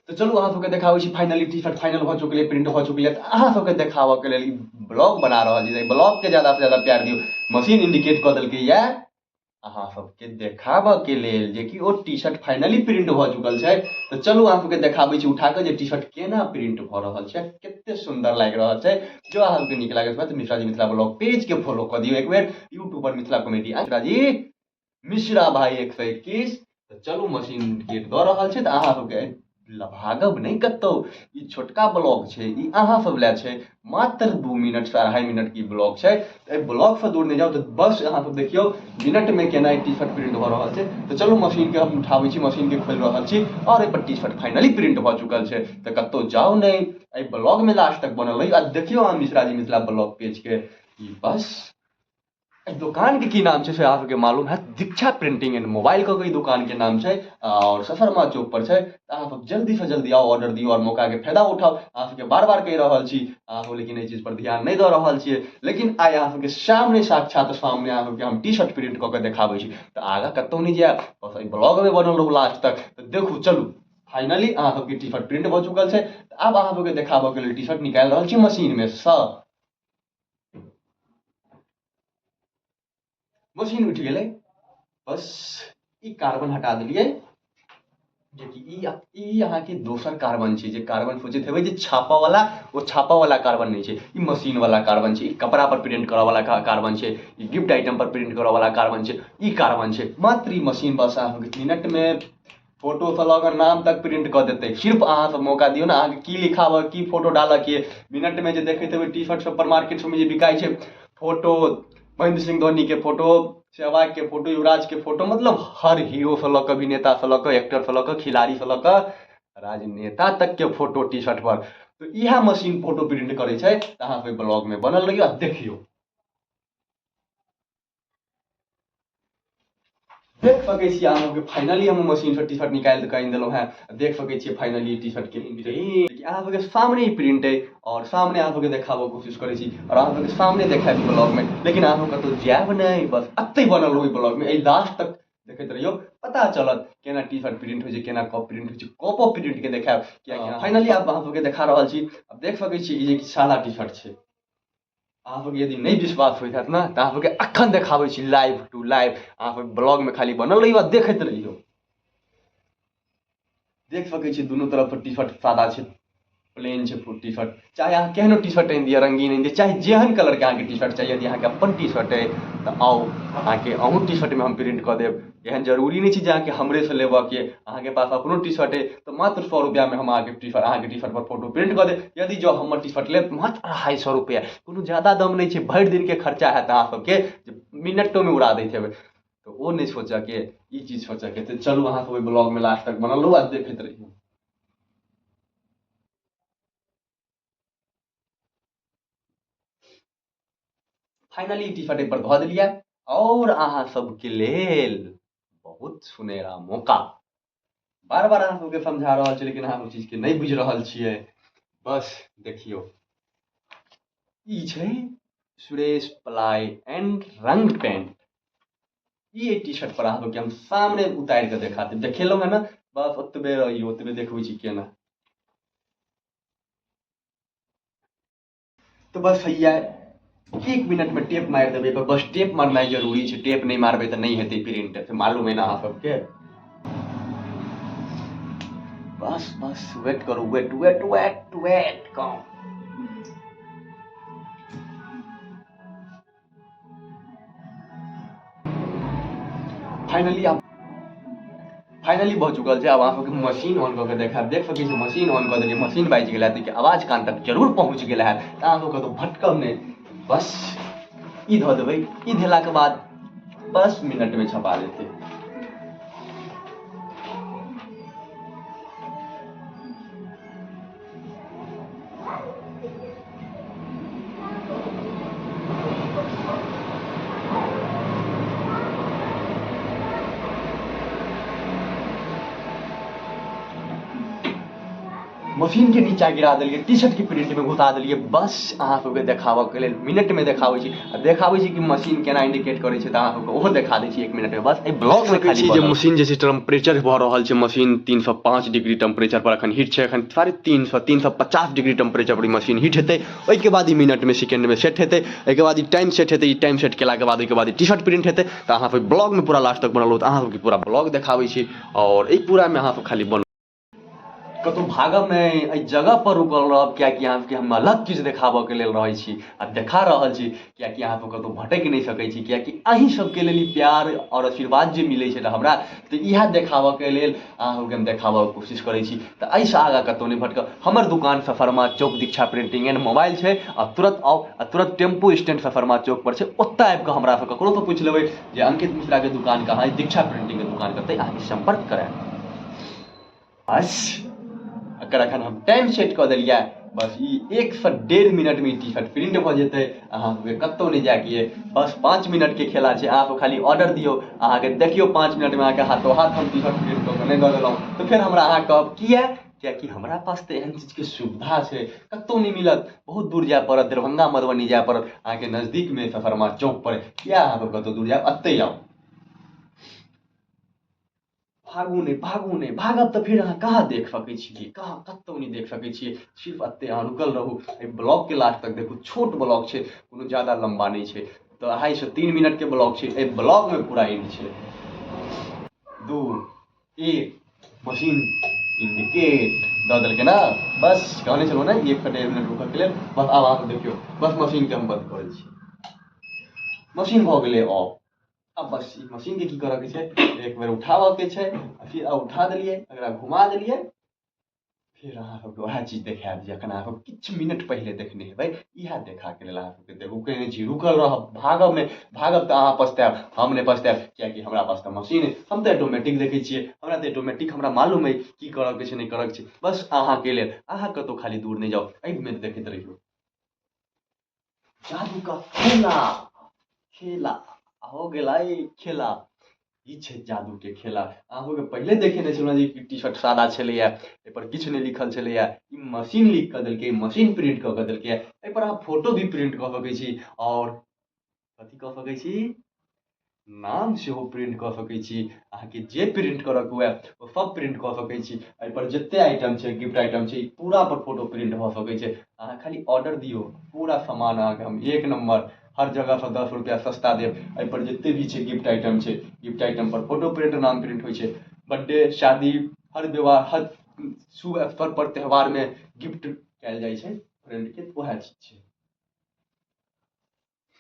तऽ चलू अहाँ सबके देखाबै छी फाइनली टी शर्ट फाइनल भऽ चुकलै, प्रिंट भऽ चुकलै। तऽ अहाँ सबके देखाबऽके लेल ई ब्लॉग बना रहल छी। ब्लॉगके ज्यादासँ ज्यादा प्यार दियौ। मशीन इंडिकेट कऽ देलकै यए अहाँ सबके देखाबऽके लेल जेकि ओ टी शर्ट फाइनली प्रिंट भऽ चुकल छै। तऽ चलू अहाँ सबके देखाबै छी उठा कऽ जे टी शर्ट केना प्रिंट भऽ रहल छै, कते सुन्दर लागि रहल छै। जो अहाँ सबके नीक लागैत तऽ मिश्राजी मिथिला ब्लॉग पेजके फॉलो कऽ दियौ एक बेर, यूट्यूब पर मिथिला कॉमेडी मिश्राजी मिश्रा भाई 121। तऽ चलू मशीन गेट दऽ रहल छै, तऽ अहाँ सबके भागब नहि कतौ। ई छोटका ब्लॉग छै, ई अहाँ सब लए छै, मात्र 2 मिनट से 2.5 मिनट की ब्लॉग छै। तऽ एहि ब्लॉगसँ दूर नहि जाउ। तऽ बस अहाँ सब देखियौ मिनटमे केना टी शर्ट प्रिंट भऽ रहल छै। तऽ चलू मशीनके हम उठाबै छी, मशीनके खोलि रहल छी आओर एहिपर टी शर्ट फाइनली प्रिंट भऽ चुकल छै। तऽ कतौ जाउ नहि, एहि ब्लॉगमे लास्ट तक बनल रही आ देखियौ अहाँ मिश्राजी मिथिला ब्लॉग पेजके। ई बस एहि दोकानके की नाम छै से अहाँ सबके मालूम हैत, दीक्षा प्रिंटिंग एंड मोबाइल कऽ के ई दोकानके नाम छै आओर ससरमा चौक पर छै। तऽ अहाँ सब जल्दीसँ जल्दी आउ, ऑर्डर दियौ आओर मौकाके फायदा उठाउ। अहाँ सबके बार बार कहि रहल छी, अहाँ सब लेकिन एहि चीज पर ध्यान नहि दऽ रहल छियै। लेकिन आइ अहाँ सबके सामने, साक्षात सामने अहाँ सबके हम टी शर्ट प्रिंट कऽ के देखाबै छी। तऽ आगाँ कतहु नहि जायब, बस एहि ब्लॉगमे बनल रहू लास्ट तक। तऽ देखू, चलू फाइनली अहाँ सबके टी शर्ट प्रिंट भऽ चुकल छै। तऽ आब अहाँ सबके देखाबऽके लेल टी शर्ट निकालि रहल छी मशीनमे सँ। मशीन उठि गेलै, बस ई कार्बन हटा देलियै, जेकि ई अहाँके दोसर कार्बन छै। जे कार्बन सोचैत हेबै जे छापऽवला, ओ छापऽवला कार्बन नहि छै, ई मशीनवला कार्बन छै, ई कपड़ा पर प्रिंट करऽवला कार्बन छै, ई गिफ्ट आइटम पर प्रिंट करऽवला कार्बन छै, ई कार्बन छै मात्र। ई मशीन बस अहाँके मिनटमे फोटोसँ लऽ कऽ नाम तक प्रिंट कऽ देतै। सिर्फ अहाँ सब मौका दियौ ने, अहाँके की लिखाबऽ, की फोटो डालऽके। मिनटमे जे देखैत हेबै टी शर्ट सब पर मार्केट सबमे जे बिकाइ छै फोटो, महेंद्र सिंह धोनीके फोटो, सहवागके फोटो, युवराजके फोटो, मतलब हर हीरोसँ लऽ कऽ, अभिनेतासँ लऽ कऽ, एक्टरसँ लऽ कऽ, खिलाड़ीसँ लऽ कऽ राजनेता तकके फोटो टी शर्ट पर। तऽ इएह मशीन फोटो प्रिंट करै छै। तऽ अहाँ सब ब्लॉगमे बनल रहियौ आ देखियौ। देख सकै छियै अहाँ सबके फाइनली हम मशीनसँ टी शर्ट निकालि कऽ आनि देलहुँ हेँ। देख सकै छियै फाइनली टी शर्टके अहाँ सबके सामने ही प्रिंट अइ आओर सामने अहाँ सबके देखाबऽ कोशिश करै छी आओर अहाँ सबके सामने देखायब ब्लॉगमे। लेकिन अहाँ सब कतहु जायब नहि, बस एतहि बनल रहू ब्लॉगमे, एहि लास्ट तक देखैत रहियौ, पता चलत केना टी शर्ट प्रिंट होइ छै, केना कप प्रिंट होइ छै। कपो प्रिंटके देखायब, कियाकि फाइनली आब अहाँ सबके देखा रहल छी। आब देख सकै छी ई जे सादा टी शर्ट छै। अहाँ सबके यदि नहि विश्वास होइत हैत ने तऽ अहाँ सबके अखन देखाबै छी लाइव टू लाइव। अहाँ सब ब्लॉगमे खाली बनल रहियौ आ देखैत रहियौ। देख सकै छी दुनू तरफ टी शर्ट सादा छै, प्लेन छै टी शर्ट। चाहे अहाँ केहनो टी शर्ट आनि दिअ, रंगीन आनि दिअ, चाहे जेहन कलरके अहाँके टी शर्ट चाही, यदि अहाँके अपन टी शर्ट अइ तऽ आउ, अहाँके अहूँ टी शर्टमे हम प्रिंट कऽ देब। एहन जरूरी नहि छै जे अहाँके हमरेसँ लेबऽके, अहाँके पास अपनो टी शर्ट अइ तऽ मात्र 100 रुपैआमे हम अहाँके टी शर्ट, अहाँके टी शर्ट पर फोटो प्रिंट कऽ देब। यदि जँ हमर टी शर्ट लेब मात्र 250 रुपैआ, कोनो ज्यादा दाम नहि छै, भरि दिनके खर्चा हैत अहाँ सबके जे मिनटोमे उड़ा दैत हेबै। तऽ ओ नहि सोचऽके, ई चीज सोचऽके। तऽ चलू अहाँ सब ओहि ब्लॉगमे लास्ट तक बनल रहू आ देखैत रहियौ। फाइनली टी शर्ट पर धऽ देलियै और अहाँ सबके लेल बहुत सुनहरा मौका। बार बार अहाँ सबके समझा रहल छी, लेकिन अहाँ सब चीजके नहि बुझि रहल छियै। बस देखियौ, ई छै सुरेश प्लाई एंड रंग पेंट। ई टी शर्ट पर अहाँ सबके हम सामने उतारि कऽ देखा देब। देखेलहुँ हेँ ने, बस ओतबे रहियौ, ओतबे देखबै छी केना। तऽ बस हैया 1 मिनटमे टेप मारि देबै पर। बस टेप मारनाइ जरूरी छै, टेप नहि मारबै तऽ नहि हेतै प्रिंट, से मालूम है ना अहाँ सबके। बस बस वेट करू, वेट वेट वेट वेट कम। फाइनली आब फाइनली भऽ चुकल छै। आब अहाँ सबके मशीन ऑन कऽ के देखायब। देख सकै छी मशीन ऑन कऽ देलियै, मशीन बाजि गेल हैत, आवाज कान तक जरूर पहुँच गेल हैत। तऽ अहाँ सब कतहु भटकब नहि, बस ई धऽ देबै। ई धेलाके बाद 10 मिनटमे छपा जेतै। मशीन के नीचा गिरा देलियै, टी शर्ट के प्रिंट में घुसा देलियै। बस अहाँ सबके देखाबऽ के लेल मिनट में देखाबै छी आ देखाबै छी कि मशीन केना इंडिकेट करै छै, तऽ अहाँ सबके ओहो देखा दै छी एक मिनट में। बस एहि ब्लॉग में खाली जे मशीन जे छै टेम्परेचर भऽ रहल छै, मशीन 305 डिग्री टेम्परेचर पर अखन हीट छै। अखन 350, 350 डिग्री टेम्परेचर पर ई मशीन हीट हेतै। ओहिके बाद ई मिनट में, सेकेंड में सेट हेतै। ओहिके बाद ई टाइम सेट हेतै। ई टाइम सेट केलाके बाद ओहिके बाद ई टी शर्ट प्रिंट हेतै। तऽ अहाँ सब ब्लॉग में पूरा लास्ट तक बनल रहू, तऽ अहाँ सबके पूरा ब्लॉग देखाबै छी। आओर एहि पूरा में अहाँ सब खाली बन कतहु भागब नहि, एहि जगहपर रुकल रहब, किएकि अहाँके हम अलग किछु देखाबऽके लेल रहै छी आ देखा रहल छी, किएकि अहाँ सब कतहु भटकि नहि सकै छी, किएकि अहीं सबके लेल ई प्यार आओर आशीर्वाद जे मिलै छै तऽ हमरा तऽ इएह देखाबऽके लेल अहाँ सबके हम देखाबऽके कोशिश करै छी। तऽ एहिसँ आगाँ कतहु नहि भटकब। हमर दोकान सफरमा चौक दीक्षा प्रिंटिंग एंड मोबाइल छै आ तुरन्त आउ आ तुरन्त टेम्पू स्टैंड सफरमा चौकपर छै, ओतऽ आबिकऽ हमरासँ ककरोसँ पूछि लेबै जे अंकित मिश्राके दोकान कहाँ अछि, दीक्षा प्रिंटिंगके दोकान कतऽ, अहाँके सम्पर्क करायब। बस एकर अखन हम टाइम सेट कऽ देलियै। बस ई 1 से 1.5 मिनटमे ई टी शर्ट प्रिंट भऽ जेतै। अहाँ सबके कतहु नहि जायके यऽ, बस 5 मिनटके खेला छै। अहाँ सब खाली ऑर्डर दियौ, अहाँके देखियौ 5 मिनटमे अहाँके हाथो हाथ हम टी शर्ट प्रिंट कऽ कऽ नहि दऽ देलहुँ तऽ फेर हमरा अहाँ कहब किया? कियाकि हमरा पास तऽ एहन चीजके सुविधा छै, कतहु नहि मिलत, बहुत दूर जाय पड़त, दरभंगा मधुबनी जाय पड़त। अहाँके नजदीकमे सफरमा चौक पर। किया अहाँ सब कतहु दूर जायब? एतहि आउ। भागू नहि, भागू नहि। भागब तऽ फेर अहाँ कहाँ देख सकै छियै? कहाँ? कतहु नहि देख सकै छियै। सिर्फ एतहि अहाँ रुकल रहू, एहि ब्लॉगके लास्ट तक देखू। छोट ब्लॉग छै, कोनो ज्यादा लम्बा नहि छै, तऽ 2.5 से 3 मिनटके ब्लॉग छै। एहि ब्लॉगमे पूरा एंड छै। 2, 1, मशीन इंडिकेट दऽ देलकै ने। बस कहने छलहुँ ने 1 से 1.5 मिनट रुकऽके लेल। बस आब अहाँ देखियौ, बस मशीनके हम बंद करै छी। मशीन भऽ गेलै ऑफ। आब बस ई मशीनके की करऽके छै? एक बेर उठाबऽके छै आ फिर आब उठा देलियै, एकरा घुमा देलियै। फेर अहाँ सबके वएह चीज देखायब जे अखन अहाँ सब किछु मिनट पहिले देखने हेबै। इएह देखाके लेल अहाँ सबके देखू कहने छी, रुकल रहब, भागब नहि। भागब तऽ अहाँ पछतायब, हम नहि पछतायब, किएकि हमरा पास तऽ मशीन अइ। हम तऽ ऑटोमेटिक देखै छियै, हमरा तऽ ऑटोमेटिक हमरा मालूम अइ की करऽके छै, नहि करऽके छै। बस अहाँके लेल, अहाँ कतहु खाली दूर नहि जाउ, एहिमे देखैत रहियौ। जादू का खेला खेला हो गेलै खेला। ई छै जादूके खेला। अहूँके पहिले देखेने छलहुँ जे टी शर्ट सादा छलैए, एहिपर किछु नहि लिखल छलैए। ई मशीन लिख कऽ देलकै, मशीन प्रिंट कऽ कऽ देलकै। एहिपर अहाँ फोटो भी प्रिंट कऽ सकै छी आओर कथी कऽ सकै छी? नाम सेहो प्रिंट कऽ सकै छी। अहाँके जे प्रिंट करऽके हुए ओ सब प्रिंट कऽ सकै छी। एहिपर जते आइटम छै, गिफ्ट आइटम छै, ई पूरा पर फोटो प्रिंट भऽ सकै छै। अहाँ खाली ऑर्डर दियौ, पूरा सामान अहाँके हम एक नम्बर हर जगहसँ 10 रुपैआ सस्ता देब। एहिपर जते भी छै गिफ्ट आइटम छै, गिफ्ट आइटम पर फोटो प्रिंट, नाम प्रिंट होइ छै। बर्थडे, शादी, हर विवाह, हर शुभ अवसर पर, त्यौहारमे गिफ्ट कयल जाइ छै फ्रेंडके, वएह चीज छै।